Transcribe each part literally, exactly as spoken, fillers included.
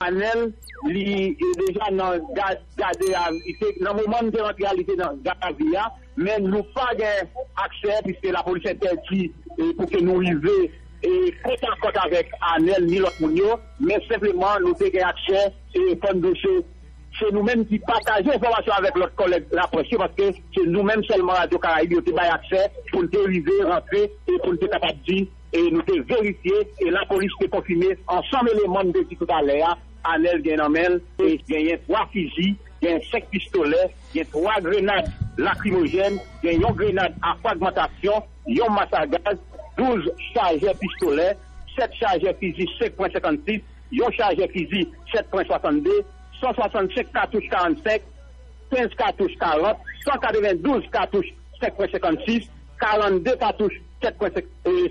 Anèl, li deja nan gade a, li te, nan moman nou te rantre a, li te nan gade a vi a, men nou pa gen aksè, piske lapolis entèdi pou ke nou rive kotakòt avèk Anèl ni lòt moun yo, men senpleman nou te gen aksè, fò n di se, se nou menm ki pataje enfòmasyon avèk lòt kòlèg laprès yo, paske se nou menm sèlman Radyo Karayib yo te bay aksè pou n te rive rantre e pou n te kapab di e nou te verifye, e lapolis te konfime ansanm eleman m te di toutalè a, Anèl gen nan men l, e genyen twa fizi, genyen senk pistolè, gen twa grenad lakrimojèn, gen yon grenad a fragmantasyon, yon mas a gaz, douz chajè pistolè, sèt chajè fizi senk pwen senkannsis, yon chajè fizi sèt pwen swasannde, san swasannsenk katouch karannsenk, kenz katouch karant, san katrevendouz katouch senk pwen senkannsis, karannde katouch sèt pwen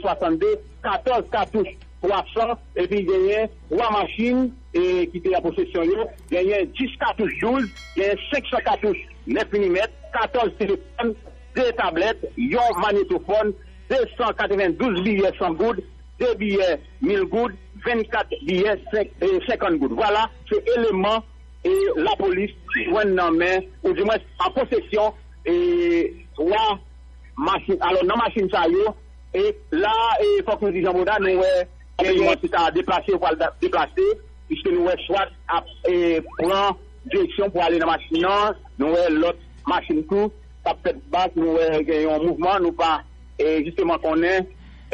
swasannde, katòz katouch twa san, epi genyen twa machin ki te an posesyon yo, genyen dis katouch douz, genyen senk san katouch nèf milimèt, katòz telefòn, de tablèt, yon manyetofòn, de san katrevendouz biyè san goud, de biyè mil goud, vennkat biyè senkant goud. Vwala, se eleman e lapolis jwenn nan men, oudimwens an posesyon, e twa machin. Alò, nan machin sa yo, e la, e fòk nou di Jan Boda, nou wè eleman ki ta deplase, yo pral deplase, piske nou wè swat ap pran direksyon pou ale nan machin nan, nou wè lòt machin tou k ap fèt bak, nou wè gen yon mouvman, nou pa e jisteman konnen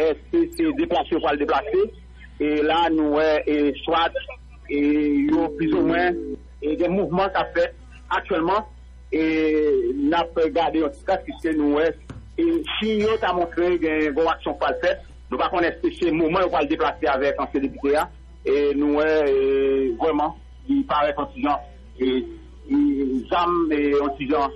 èske se deplase yo pral deplase. E la nou wè e swat e yo plizoumwen e gen mouvman k ap fèt aktyèlman. E n ap gade yon ti kras piske nou wè e siy yo ta montre gen gwo aksyon k pral fèt. Nou pa konnen èske se moman yo pral deplase avèk ansyen depite a. E nou wè e vrèman li parèt yon ti jan e zam e yon ti jan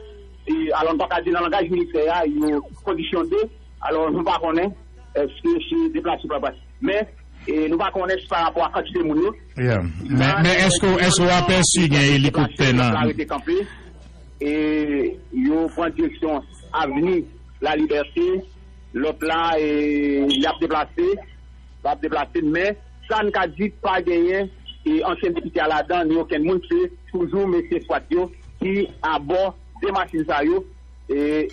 e alò nou pa ka di nan langaj militè a yo kondisyonde. Alò nou pa konnen èske se deplase pa pase, men e nou pa konnen se pa rapò a kantite moun yo. Men men èske èske w apèsi gen elikoptè nan la rete kanpe e yo pran direksyon avni la libète. Lòt la e y ap deplase, y ap deplase, men sa n ka di pa genyen e ansyen depite a ladan ni okenn moun, se toujou mesye swat yo ki abò de machin sa yo. E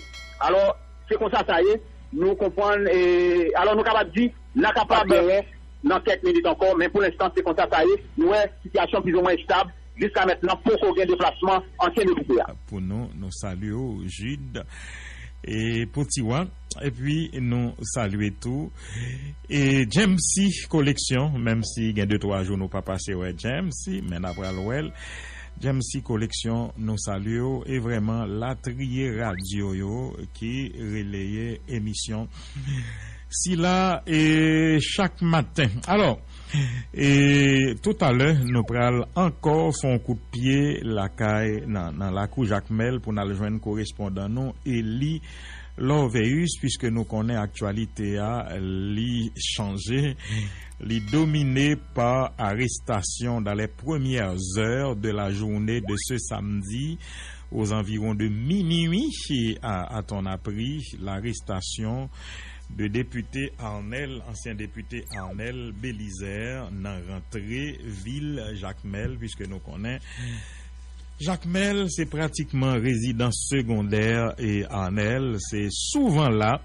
alò se konsa sa ye. Nou konprann e alò nou kapab di n a kapab nan kèk minit ankò, men pou lenstan se konsa sa ye. Nou wè sitiyasyon plizoumwen estab. Jiska mentnan poko gen deplasman ansyen depite a. Pou nou, nou salye w Jude e Potiwa, epi nou salye tou e Jamesy Koleksyon, menm si gen de twa jou nou pa pase wè Jamesy, men n a pral wè l. Jamesy Koleksyon, nou salye w e vrèman latriye radyo yo ki releye emisyon sila e chak maten. Alò e toutalè nou pral ankò fè yon kout pye lakay nan nan lakou Jakmèl pou n al jwenn korespondan nou Eli Lorveus, piske nou konnen aktyalite a li chanje, li domine pa arestasyon dans les premières heures de la journée de ce samedi aux environs de minuit à, à ton appris, l'arrestation de depite Arnel, ansyen depite Arnel Belizaire nan rantre vil Jakmèl, piske nou konnen Jakmèl se pratikman rezidans segondè e Arnel se souvan la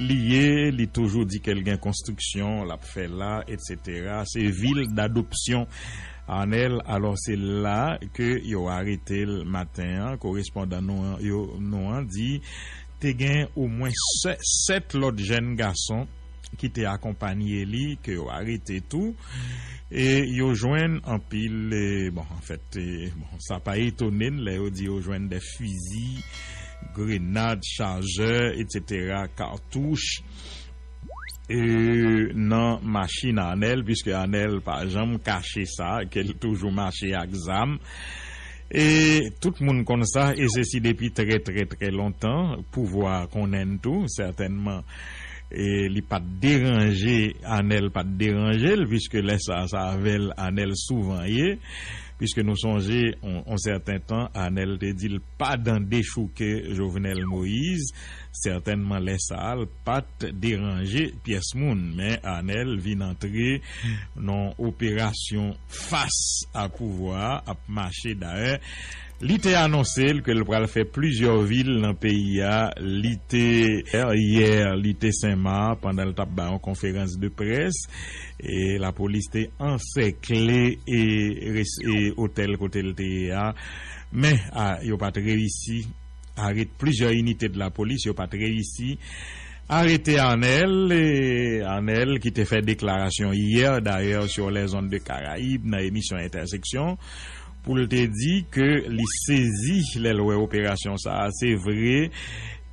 li ye, li toujou di ke l gen konstriksyon l ap fè la, etsetera. Se vil dadopsyon Arnel, alò se la ke yo arete l maten an. Korespondan nou an, yo, nou an di te gen omwen sè- sèt lòt jèn gason ki te akonpanye li, ke yo arete tou. E yo jwenn anpil, e, bon, anfèt, e, bon, sa pa etone n lè yo di yo jwenn de fizi, grenad, chajè, etsetera, katouch e, nan machin Arnel, piske Arnel pa janm kache sa, ke l toujou mache ak zam. E tout moun konn sa, e sesi depi trè, trè, trè lontan. Pouvwa konnen n tou, sètènman. E li pa t deranje, Anèl pa t deranje l, piske lè sa a, se avè l Anèl souvan ye, piske nou sonje, on, on sèten tan, Anèl te di l pa dan dechouke Jovenel Moïse. Sètènman, lè sa a, l pa t deranje pyès moun, men Anèl vin antre nan operasyon fas a pouvwa a ap mache. Dayè, li te anonse l ke l pral fè plizyè vil nan peyi a. Li te, yè, li te Senmak pandan l t ap bay yon konferans de près. E lapolis te ansèkle e, res- e otèl kote l te ye a. Men, a, yo pa t reyisi arete plizyè inite de lapolis, yo pa t reyisi arete Anèl, e Anèl ki te fè deklarasyon yè, dayè, sur les ondes de Caraïbes, nan emisyon Entèseksyon, pou l te di ke li sezi lè l wè operasyon sa a. Se vre,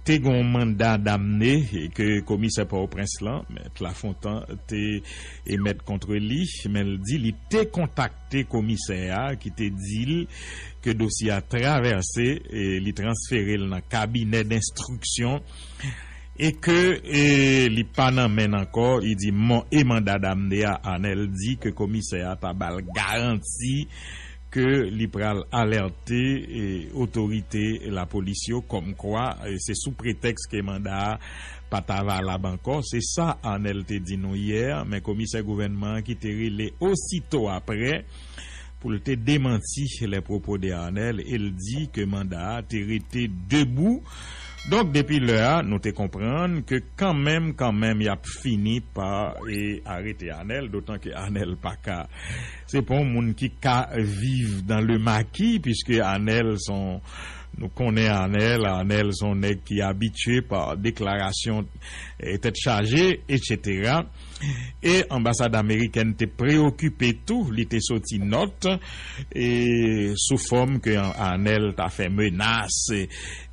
te gen yon manda damne ke komisè Pòtoprens lan, Mèt Lafontan, te emèt kont li, men l di li te kontakte komisè a, ki te di l ke dosye a travèse, e li transfere l nan kabinè denstriksyon, e ke, e, li pa nan men l ankò. Li di, mon, e manda damne a, Anèl di ke komisè a ta ba l garanti ke li pral alète, e, otorite lapolis yo, kòmkwa, e, se sou pretèks ke manda a pa ta valab ankò. Se sa Anèl te di nou yè, men komisè gouvènman an ki te rele osito aprè pou l te demanti les propos de Anèl, e l di ke manda a te rete debou. Donk, depi lè a, nou te konprann ke kanmenm, kanmenm, y ap fini pa, e, arete Anèl, dotan ke Anèl pa ka. Se pa yon moun ki ka viv dans le maquis, piske Anèl se yon, nou konnen Anèl, Anèl se yon nèg ki abitye pa deklarasyon, e, tèt chaje, etsetera. E anbasad amerikèn te preokipe tou, li te soti nòt, e, sou fòm ke Anèl ta fè menas, e,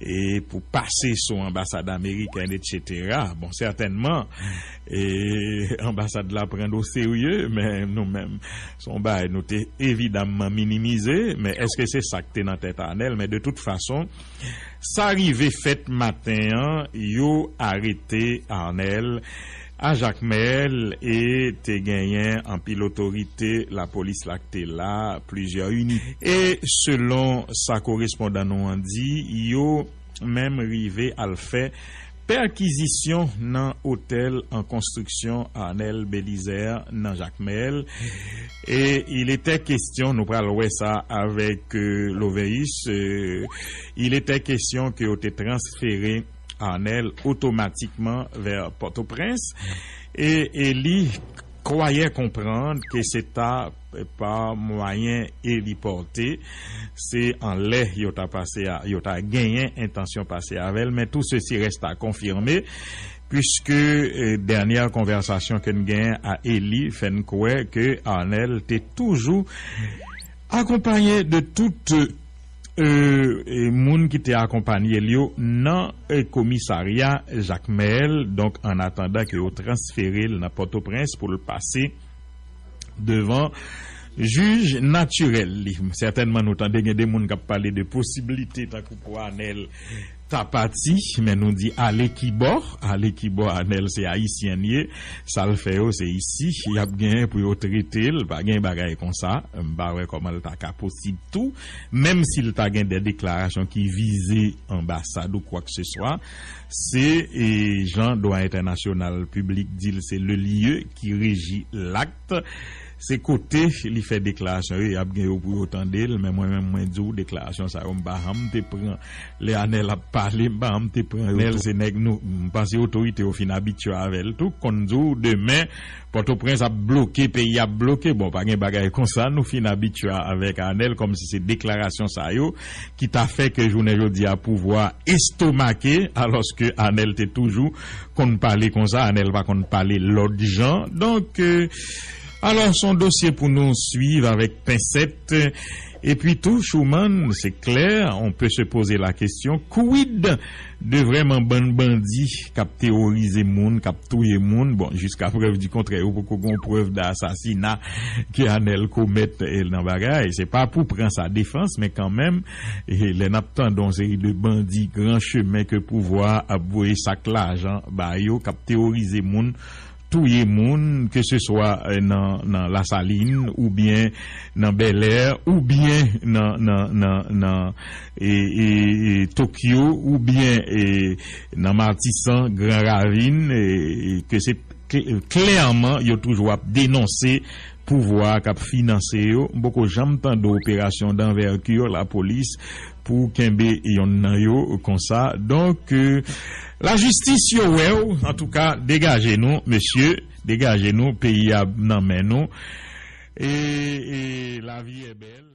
e pou pase sou anbasad amerikèn, etsetera. Bon, sètènman, e, anbasad la pran n o serye, men nou menm, se yon bagay nou te evidamman minimize, men èske se sa k te nan tèt Anèl? Men de tout fason, sa rive fèt maten an, yo arete Anèl a Jakmèl e te genyen anpil otorite lapolis la k te la, plizyè inite. E selon sa korespondan nou an di, yo menm rive al fè pèkizisyon nan otèl an konstriksyon Anèl Belizaire nan Jakmèl. E il était question, nou pral wè sa avèk, euh, Loveus, euh, il était question ke yo te transfere Anèl otomatikman vè Pòtoprens. E, e li kwayè konprann ke se ta pa mwayen elipòte, se anlè yo ta pase a, yo ta genyen entansyon pase avè l, men tout ceci reste à confirmer, puisque, euh, dènyè konvèsasyon ke n genyen a Eli fè n kwè ke Anèl te toujou akonpaye de tout, euh, e moun ki te akonpaye l yo nan, euh, komisarya Jakmèl. Donk, an atandan ke yo transfere l nan Pòtoprens pou l pase devan jij natirèl li. Sètènman, nou tande gen de moun k ap pale de posiblite tankou pou Anèl ta pati, men nou di ale kibò, ale kibò, Anèl se ayisyen l ye, sa l fè yo se isi y ap genyen pou yo trete l, pa gen bagay konsa, m pa wè kòman l ta ka posib tou, menm si l ta gen de deklarasyon ki vize anbasad ou kwakeseswa, se, e, jan dwa entènasyonal piblik di l, se le lieu qui régit l'acte. Se kote li fè deklarasyon yo, y ap gen yo pou yo tande l, men mwen menm, mwen di w, deklarasyon sa yo, m pa janm te pran, lè Anèl ap pale, m pa janm te pran yo. Anèl se nèg nou, m panse otorite yo fin abitye avè l tou, konn di w, demen, Pòtoprens ap bloke, peyi ap bloke, bon, pa gen bagay konsa, nou fin abitye avèk Anèl, kòmsi se deklarasyon sa yo ki ta fè ke jounen jodi a pouvwa estomake, alòske Anèl te toujou konn pale konsa, Anèl pa konn pale lòt jan. Donk, euh, alò, se yon dosye pou nou swiv avèk pensèt. Epi tou, Schumann, se klè, on peut se poser la question, quid de vrèman bann bandi k ap teworize moun, k ap touye moun? Bon, jiska prèv di kontrè, yo poko gen prèv de asasina ke Anèl komèt, eh, nan bagay. Se pa pou pran sa defans, men kanmenm, eh, lè n ap tande yon seri de bandi gran chemen ke pouvwa ap voye sak lajan ba yo, k ap teworize moun, touye moun, ke se swa, eh, nan, nan Lasalin, oubyen nan Bèlè, oubyen nan, nan, nan, nan, e, e, e, Tokyo, oubyen, e, nan Matisan, Gran Ravin, e, e, ke se kl-, klèman yo toujou ap denonse pouvwa k ap finanse yo. M poko janm tande operasyon d'envergure lapolis pou kenbe yonn nan yo konsa. Donk, euh, lajistis yo wè w. Antouka, degaje nou, mesye, degaje nou, peyi a nan men nou. E, e, la vie est belle.